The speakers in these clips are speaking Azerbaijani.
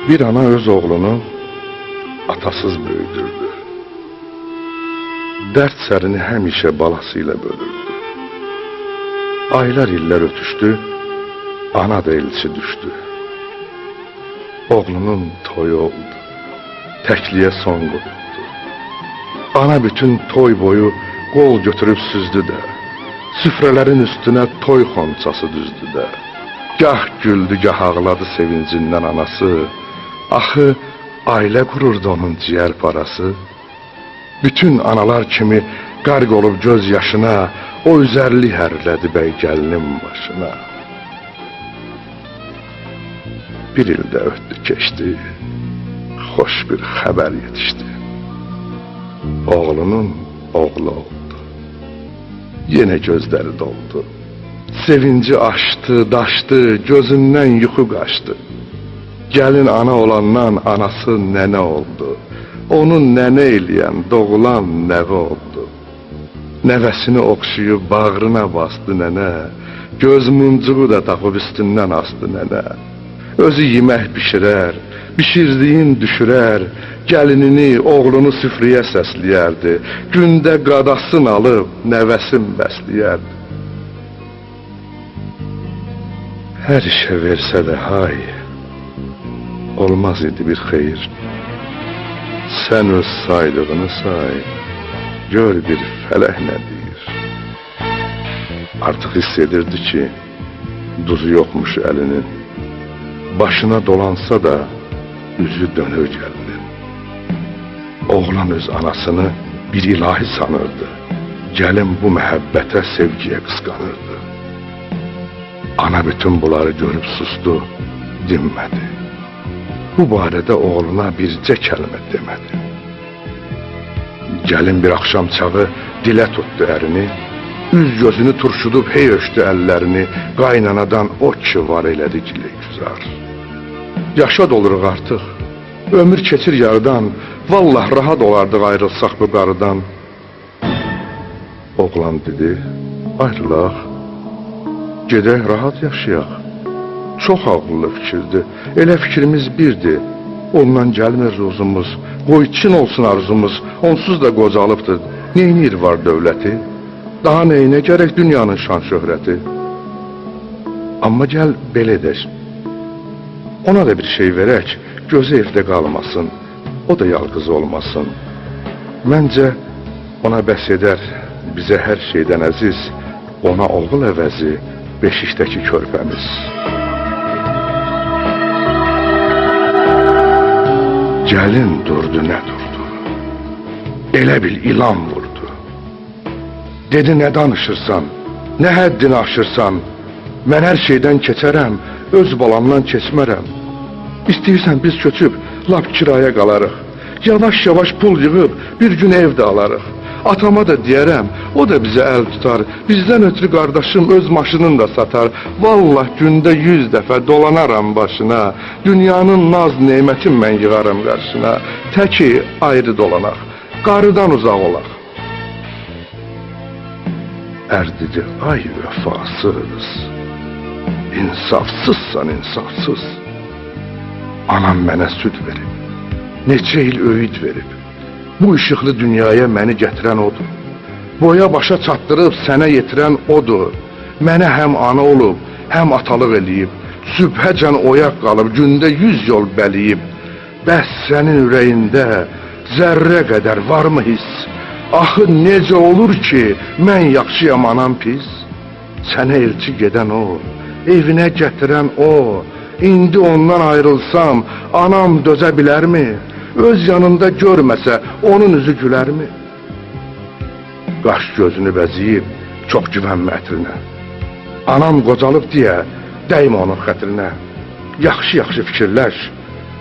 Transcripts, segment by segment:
Bir ana öz oğlunu atasız böyüdürdü. Dərd sərini həmişə balası ilə bölürdü. Aylar, illər ötüşdü, ana da elçi düşdü. Oğlunun toyu oldu, təkliyə son qoyuldu. Ana bütün toy boyu qol götürüb süzdü də, süfrələrin üstünə toy xonçası düzdü də. Gah güldü, gah ağladı sevincindən anası. Axı, ailə qururdu onun ciyər parası. Bütün analar kimi qərq olub göz yaşına, o üzərli hərlədi bəy gəlinin başına. Bir ildə ötdü, keçdi, xoş bir xəbər yetişdi. Oğlunun oğlu oldu, yenə gözləri doldu. Sevinci aşdı, daşdı, gözündən yuxu qaçdı. Gəlin ana olandan anası nənə oldu. Onun nənə eləyən doğulan nəvə oldu. Nəvəsini oxşayıb bağrına bastı nənə. Göz muncuğu da tapıb üstündən astı nənə. Özü yemək bişirər, bişirdiyin düşürər, gəlinini, oğlunu süfrəyə səsləyərdi. Gündə qadasın alıb nəvəsin bəsləyərdi. Hər işə versə də hay, olmaz idi bir xeyir. Sən öz saydığını say, gör bir fələk nə deyir. Artıq hiss edirdi ki, duzu yoxmuş əlinin. Başına dolansa da üzü dönür gəlinin. Oğlan öz anasını bir ilahi sanırdı. Gəlin bu məhəbbətə, sevgiyə qısqanırdı. Ana bütün bunları görüb sustu, dinmədi. Bu barədə oğluna bircə kəlmə demədi. Gəlin bir axşam çağı dilə tutdu ərini, üz gözünü turşudub hey öçdü əllərini, qaynanadan o ki var elədi giley-güzar. Yaşa doluruq artıq, ömür keçir yarıdan, vallah rahat olardıq ayrılsaq bu qarıdan. Oğlan dedi, ayrılaq, gedək rahat yaşayaq. Çox ağıllı fikirdir, elə fikrimiz birdir. Ondan gəlmir ruzumuz, qoy çin olsun arzumuz, onsuz da qocalıbdır. Neynir var dövləti? Daha neyinə gərək dünyanın şan şöhrəti? Amma gəl belə edək, ona da bir şey verək, gözü evdə qalmasın, o da yalqız olmasın. Məncə ona bəs edər, bizə hər şeydən əziz, ona oğul əvəzi beşikdəki körpəmiz. Gəlin durdu nə durdu, elə bil ilan vurdu. Dedi nə danışırsan, nə həddini aşırsan, mən hər şeydən keçərəm, öz balamdan keçmərəm. İstəyirsən biz köçüb, lap kiraya qalarıq, yavaş-yavaş pul yığıb bir gün ev də alarıq. Atama da deyərəm, o da bizə əl tutar, bizdən ötrü qardaşım öz maşının da satar. Vallah gündə 100 dəfə dolanaram başına, dünyanın naz nemətin mən yığaram qarşına. Təki ayrı dolanaq, qarıdan uzaq olaq. Ər dedi, ay vəfasız, insafsızsan insafsız. Anam mənə süd verib, neçə il öyüd verib. Bu işıqlı dünyaya məni gətirən odur. Boya başa çatdırıb sənə yetirən odur. Mənə həm ana olub, həm atalıq eləyib. Sübhəcən oyaq qalıb, gündə 100 yol bəliyib. Bəs sənin ürəyində zərrə qədər varmı hiss? Axı necə olur ki, mən yaxşıyam, anam pis? Sənə elçi gedən o, evinə gətirən o. İndi ondan ayrılsam, anam dözə bilərmi? Öz yanında görməsə, onun üzü gülərmi? Qaş gözünü bəziyib, çox güvənmə ətrinə. Anam qocalıb deyə, dəymə onun xətrinə. Yaxşı-yaxşı fikirləş,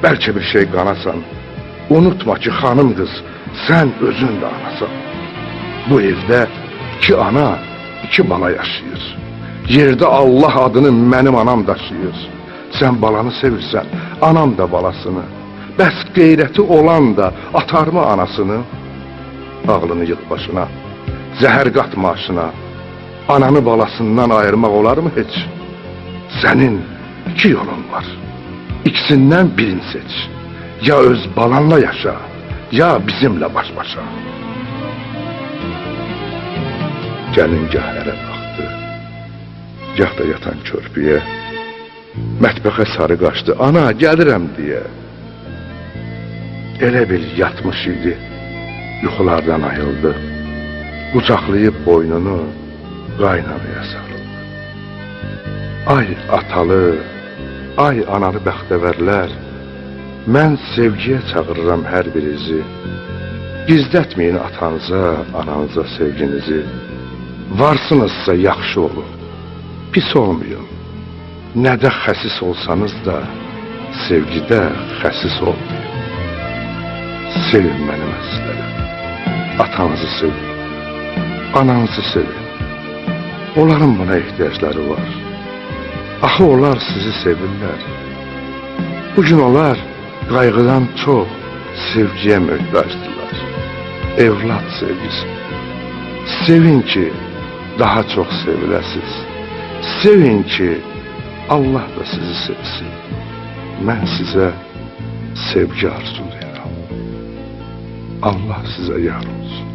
bəlkə bir şey qanasan. Unutma ki, xanım qız, sən özün də anasan. Bu evdə 2 ana, 2 bala yaşayır. Yerdə Allah adını mənim anam daşıyır. Sən balanı sevirsən, anam da balasını. Bəs qeyrəti olan da atarmı anasını? Ağlını yığ başına, zəhər qatma aşına. Ananı balasından ayırmaq olarmı heç? Sənin 2 yolun var, İkisindən birini seç. Ya öz balanla yaşa, ya bizimlə baş-başa. Gəlin gah ərə baxdı, gah da yatan körpüyə. Mətbəxə sarı qaçdı, ana gəlirəm deyə. Elə bil yatmış idi, yuxulardan ayıldı. Qucaqlayıb boynunu qaynanaya sarıldı. Ay atalı, ay analı bəxtəvərlər, mən sevgiyə çağırıram hər birinizi. Gizlətməyin atanıza, ananıza sevginizi. Varsınızsa yaxşı olun, pis olmayın. Nədə xəsis olsanız da, sevgidə xəsis olmayın. Sevin mənim əzizlərim, atanızı sevin, ananızı sevin. Onların buna ehtiyacları var. Axı onlar sizi sevirlər. Bugün onlar qayğıdan çox sevgiyə möhtacdırlar. Evlad sevgisi. Sevin ki, daha çox seviləsiz. Sevin ki, Allah da sizi sevsin. Mən sizə sevgi arzulayıram. Allah sizə yar olsun.